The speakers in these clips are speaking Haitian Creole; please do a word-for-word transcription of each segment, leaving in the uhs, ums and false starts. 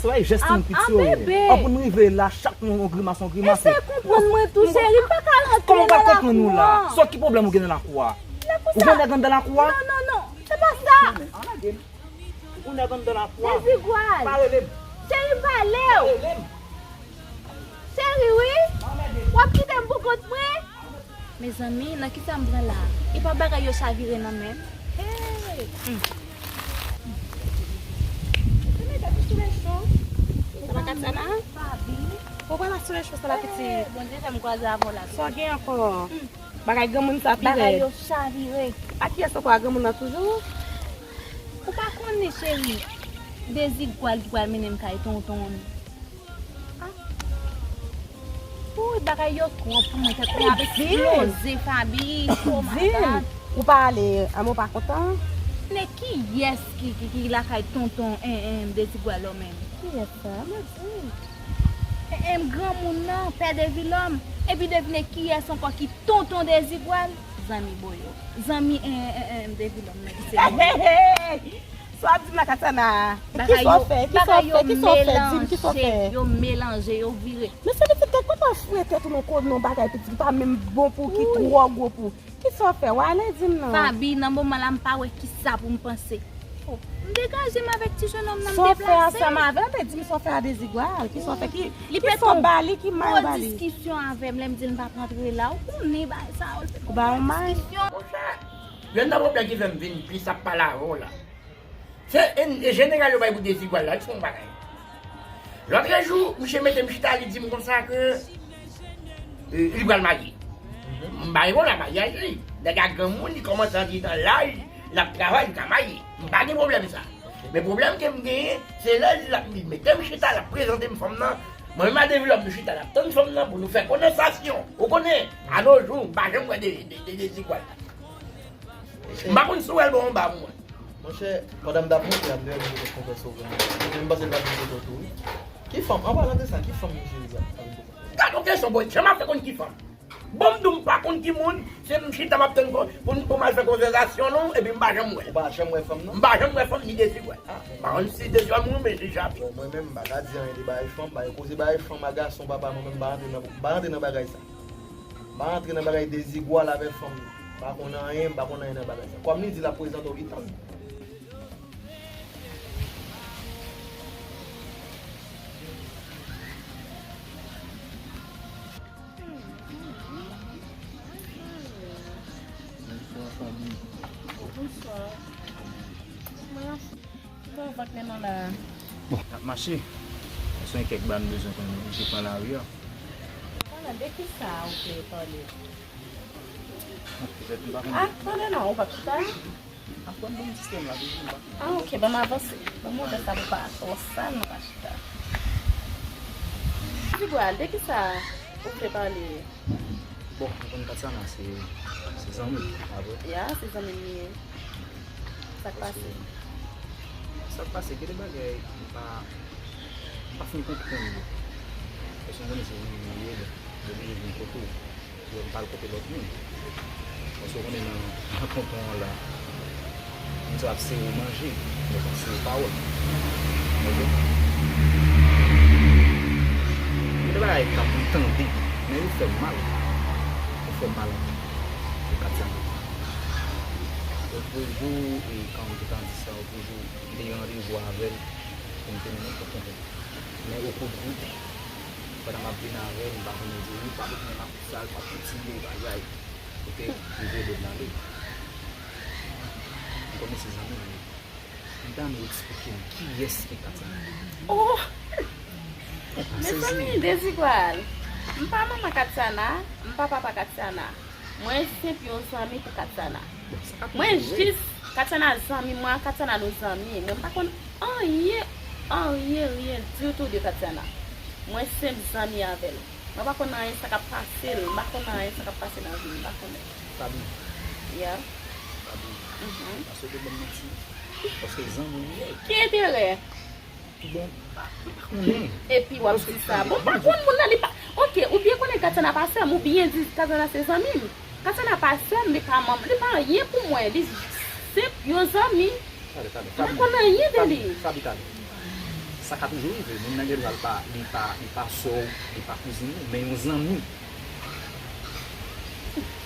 Se pa jès timoun piti yo ye. An pou n rive la, chak moun yon grimas, yon grimas. Eseye konprann mwen tou, cheri. M pa ka rantre nan lakou an. Kòman w pa konprann ou la? Sa ki pwoblèm ou gen nan lakou a? Ou gen nèg anndan lakou a? Non, non, non. Se pa sa. Ou nèg anndan lakou a. Dezigwal. Pa rele m. Cheri, m pale w. Pa rele m. Cheri, wi. W ap kite m pou kont mwen? Mezanmi, nan kisa m pran la? Epa bagay yo chavire nan men m. Hey! Hmm. Tande, gade soulè cho. Sa pa Tatiana? Fabi. Ou pran la soulè cho sa la, pitit? Bondye fè m kwaze avè w la. Sa w gen ankò? Hmm. Bagay granmoun sa pi rèd. Bagay yo chavire. A kiyès ankò, a granmoun nan toujou? Ou pa konnen, cheri. Dezigwal ki pral mennen m kay tonton m. Ah. Woy, bagay yo twòp pou mwen, tèt mwen ap eksploze, Fabi. Oh my God. Ou pa ale, an, ou pa kontan? Men kiyès ki, ki, ki lakay tonton, en, en, Dezigwal la menm? Kiyès sa? Mwen di. En, en, granmoun nan, pè Devilòm. Epi devine kiyès ankò ki tonton Dezigwal? Zanmi Boyo. Zanmi, en, en, en, Devilòm nan ki se. Hey, hey, hey! Sa w ap di m la, Katiana? Kisa w fè? Kisa w fè? Kisa w fè? Di m, kisa w fè? Yo melanje, yo vire. Men se pitit tèt, kòman w fouye tèt ou nan kò nan bagay pitit ki pa menm bon pou ou, ki twò gwo pou ou? Kisa w fè? W ale di m non. Fabi, nan moman la, m pa wè kisa pou m panse. Oh, m degaje m avèk ti jennonm nan, m deplase. Sa w fè ansanm avè l, men di m sa w fè a Dezigwal. Kisa w fè? Ki, kisa w ba li, ki may ou ba li? Li pito gwo diskisyon avè m, lè m di l m p ap rantre la. Ou konnen bagay sa yo, l fè gwo diskisyon. Ou ba l may? Monchè, youn nan pwoblèm ki fè m vin plis ap pale avè w la, se en-, jeneral yo bay pou Dezigwal la, li fè yon bagay. Lòtrejou, misye mete m chita, li di m konsa ke, e, li pral marye. M pa gen pwoblèm maryaj li. Nèg la granmoun, li kòmanse antre nan laj, l ap travay, li ka marye. M pa gen pwoblèm sa. Men pwoblèm ke m genyen, se lè l ap, li mete m chita, l ap prezante m fanm nan. Mwen menm a Devilòm, nou chita, n ap tann fanm nan pou nou fè konvèsasyon. Ou konnen, a no jou, m pa janm wè de, de, de, Dezigwal la. M pa konn si w wè l bò anba mwen. Monchè, pandan m t ap monte, ap dèyè m te konfèse w vrèman. Men m panse l pa t vin kote w tou, wi. Ki fanm? An palan de sa, ki fanm misye ap vin kote w? Gad yon kesyon, bòy, jan m ap fè konn ki fanm? Bon, m di w m pa konn ki moun, se m chita m ap tann pou, pou m al fè konvèsasyon non, epi m pa janm wè l. Ou pa janm wè fanm nan? M pa janm wè fanm ni Dezigwal. Ah. M pa konn si Dezigwal mouri, men li chape. Bon, mwen menm, m pa ka di anyen de bagay fanm, bagay koze bagay fanm ak gason, papa, mwen menm, m pa rantre nan, m pa rantre nan bagay sa. M pa rantre nan bagay Dezigwal avè fanm nan. M pa konn anyen, m pa konn anyen nan bagay sa. Kòm li di l ap prezante w, li tann. Bonswa. Mwen anfòm. Bon, vant men nou la. Bon, n ap mache. Paske gen kèk bagay nou bezwen konnen, nou oblije pran lari a. Pale de kisa ou vle pale? Petèt nou pa konnen. Ah, tande non, ou p ap chita? Aprann ban m ti sèm la toujou, m pa. Ah, ok, ban m avanse. Ban m montre sa pou pa twò sal, nou pa chita. Dezigwal, de kisa ou vle pale? Bon, ou konn Katiana, se, se zanmi m, pa vre? Ya, se zanmi m li ye. Sa k pase? Sa k pase, gen de bagay m pa, m pa fin konprann yo. Paske m konnen se zanmi m li ye, donk, m oblije vin kote w. Pou m pa al kote lòt moun. Paske w konnen nan, nan tonton an la, moun sa ap sere w manje, lòt ap sere w pawòl. Ok? Gen de bagay k ap tande, men yo fè m mal. Yo fè m mal anpil. Pou Katiana. Lòt jou, e, kan m te ka di sa, lòt jou, m te gen randevou avè l pou m te mennen l kot tonton. Men okou de wout, pandan m ap vin avè l, m pa konnen di wi, pa konnen m ap sal, pa kontine bagay. Kote rive lè m ale. M konnen se zanmi m ye. M ta renmen w eksplike m kiyès ki Katiana. Oh! Mezanmi, Dezigwal. M pa manman Katiana, m pa papa Katiana. Mwen senp yon zanmi pou Katiana. Mwen jis, Katiana zanmi mwen, Katiana nou zanmi. Mwen m pa konn anyen, anyen, ryen ditou de Katiana. Mwen senp zanmi avè l. Mwen pa konn anyen sa k ap pase l. M pa konn anyen sa k ap pase nan vi l. M pa konnen. Fabi. Ya. Fabi. Mhm. Pa sot ban m manti. Paske zanmi m ye. Ki enterè? Bon, m pa konnen. Epi w ap di sa. Bon, m pa konn moun nan, li pa. Ok, ou byen konnen Katiana pa sè m, ou byen di Katiana se zanmi m. Katiana pa sè m, li pa manm, li pa anyen pou mwen. Li senp yon zanmi. Tande, tande, m pa konn anyen de li. Fabi, tande. Sa ka toujou rive, moun nan gen dwa l pa, li pa, li pa sè w, li pa kouzin ou, men yon zanmi.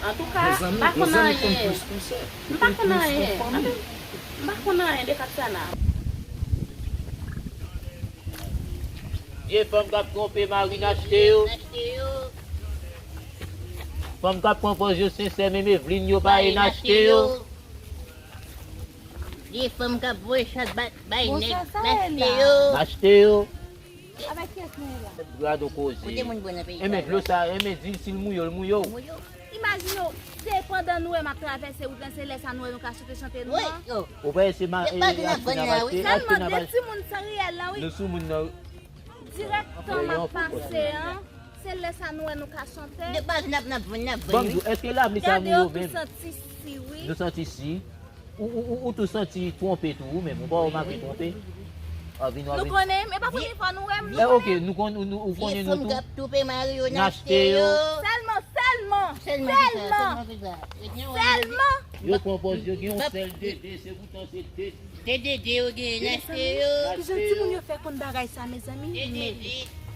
Antouka, yon zanmi, m pa yon konn zanmi konn anyen. Plis ke yon sè. M pa konn anyen. Anpil, m pa konn anyen de Katsana. Vye fanm k ap twonpe mari n achte yo. Fanm k ap pran pòz yo sensè, menm Evlin yo pa ye n achte yo. Vye fanm k ap voye chat bay nèg n achte yo. N achte yo. Avèk kiyès nou ye la? Gad on koze. Kote moun bwè nan peyi sa? Enben dlo sa, enben di si l mouye w, l mouye w. Imajine w, se pandan nou wè m ap travèse wout lan, se lè sa nou wè nou ka chante chante nou an. Ou pa ese ma e achte n ap achte, achte n ap achte. Sèlman de timoun san riyèl lan, wi. Nou sou moun nan. Dirèk tan m ap pase an, se lè sa nou wè nou ka chante. Ban m di w, èske lapli sa mouye w menm? Gade yo tou santi si, wi. Nou santi si. Ou, ou, ou, ou tou santi twonpe tou, ou menm, ou pa wè w make twonpe? W ap vin, w ap vin. Nou konnen, men pa premye fwa nou wè m, nou konnen. Eh, ok, nou konn, nou, ou konnen nou tou. Vye fanm k ap twonpe mari yo, n achte yo. Sèlman, sèlman, sèlman, sèlman. Yo pran pòz yo, gen yon sèl dede, se poutan se dede. Dede yo genyen, n achte yo. Kijan timoun yo fè konn bagay sa, mezanmi? Dede,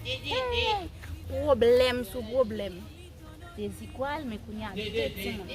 dede. Hey, pwoblèm sou pwoblèm. Dezigwal, men kounye a, de timoun.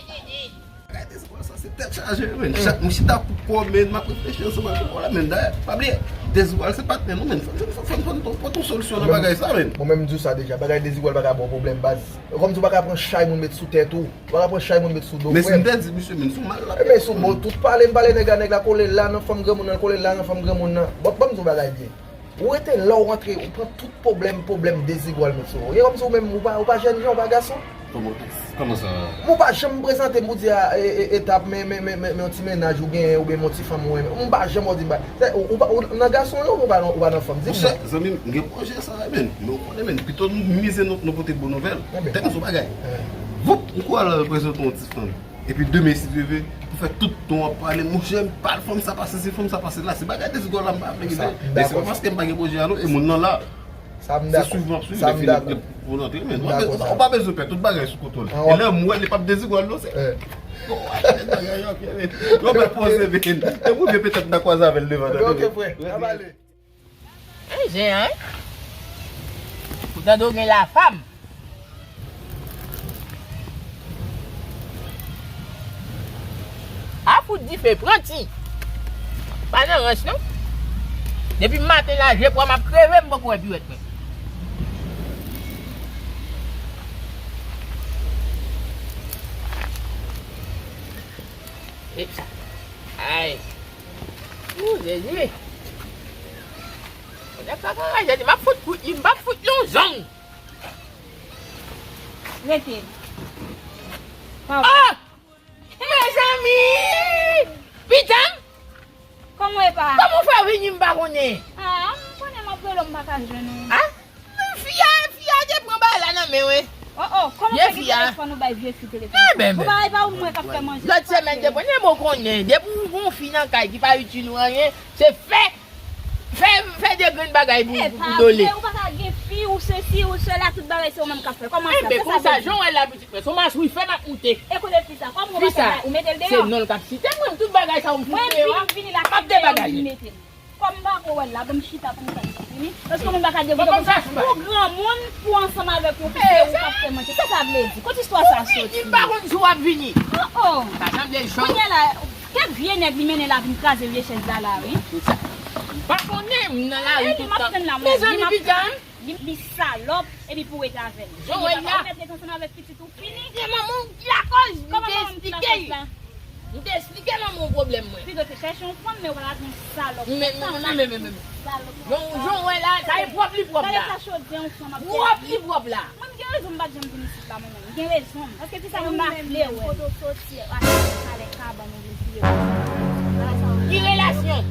Bagay Dezigwal sa se tèt chaje, men. Chak mwen chita pou kò, men, m ap reflechi ansanm ak kò la, men. Dayè, pa bliye, Dezigwal se patnè nou, men. Fò n, fò n, fò n, fò n pran yon solisyon nan bagay sa, men. Mwen menm, m di w sa deja, bagay Dezigwal pa ka ba w pwoblèm, baz. Kòm si w pa ka pran chay moun met sou tèt ou, ou pa ka pran chay moun met sou do, frè m. Men si m te di misye, men, se yon malad. Ebyen, sou bon, tout pale, m pale nèg a, nèg la kole l la nan fanm granmoun nan, l kole l la nan fanm granmoun nan. Bon, ban m di w bagay byen. Ou rete la, ou rantre, ou pran tout pwoblèm, pwoblèm Dezigwal met sou ou. E kòmsi ou menm, ou pa, ou pa jèn jan, ou pa gason. Kòman, kòman sa? Ou pa janm prezante m pou di a, e, e, etap, men, men, men, men, men yon ti mennaj ou genyen, oubyen men yon ti fanm ou renmen. Ou pa janm ou di m ba. Se, ou, ou pa, ou nan gason yo, ou pa nan, ou pa nan fanm, di m non. Monchè, zanmi m, m gen pwojè sa, men, men ou konnen, men, pito nou mize nou, nou pote bon nouvèl. Tèt m sou bagay. Voup, ou kwè al prezante yon ti fanm. Epi demen, si Dye vle, pou fè tout tan w ap pale, monchè, m pa al fanm sa pase si, fanm sa pase la. Se bagay Dezigwal la m pa vle gen. Men se pa paske m pa gen pwojè a non, e moun nan la. Se swiv m ap swiv, lè fini pou l antre, men. Ou pa bezwen pè, tout bagay sou kontwòl. E lè m wè li p ap Dezigwal non, se. Bon, bagay yo ap fè, men. Yon bèl poze, men. Te pou byen petèt m ta kwaze avè l devan, tande. Ok, frè, n ap ale. Ey, zen an, wi. Poutan do gen lafam. A fout dife, pran ti. Pa nan rans, non. Depi maten la, je pwa m ap kreve, m poko wè piwèt mwen. Ay. Ou, Jezi. Nèg sa anraje di, m ap fout kout li, m p ap fout yon zong. Rete. Pa wè. Ah! Mezanmi! Pitanm! Kòman w ye pa? Kòman w fè vini m pa konnen? Ah, m konnen m ap rele w, m pa ka jwenn ou. Ah? Fi a, fi a te pran bagay la nan men w, wi. Oh, oh, kòman w fè gen telefòn ou bay vye fi telefòn? Bon, bagay pa ou mwen k ap fè manje. Lòt semèn te pran, men mwen konnen, depi w gon fi nan kay ki pa itil ou anyen, se fè, fè, fè de grenn bagay pou, pou dole. Ou pa ka gen fi, ou sesi, ou sela, tout bagay se ou menm k ap fè. Kòman sa? Enben, konsa, jan w wè la, pitit mwen, se yon maswife m ap moute. E kote fi sa? Kòman ou pa fè, ou mete l deyò? Se non l k ap site mwen, tout bagay sa yo m fout deyò a, m ap debagaje. Kòm m pa ko wè l la, ban m chita pou m tann li fini. Paske moun pa ka degoute konsa pou granmoun, pou ansanm avèk yon fi, se ou k ap fè manje. Sa sa vle di? Kot istwa sa soti? Ou vini, m pa konn si w ap vini. Oh, oh. Sa sanble jòl. Kounye a la, kèk vye nèg li mennen la vin kraze vye chèz la la, wi. M pa konnen, m nan lari tout tan. Mezanmi, pitanm. Li, li salòp, epi pou w rete avè l. Jan w wè l la. Ou mèt rete ansanm avèk pitit ou fini. Se manman w ki lakòz, m te eksplike l. M te eksplike manman w pwoblèm mwen. Pito te chèche yon fanm, men w pa ka jwenn salòp. Men, men, men, men, men, men. Salòp. Jan, jan w wè la, sa e pwòp li pwòp la. Gade sa chodyè yon fanm ap fè. Pwòp li pwòp la. Mwen, m gen rezon m pa t janm vin isit la, mwen menm. M gen rezon m. Paske ti sa mwen pa vle wè. Kote w soti, achte yon salè kabann ou vin file. Ki relasyon?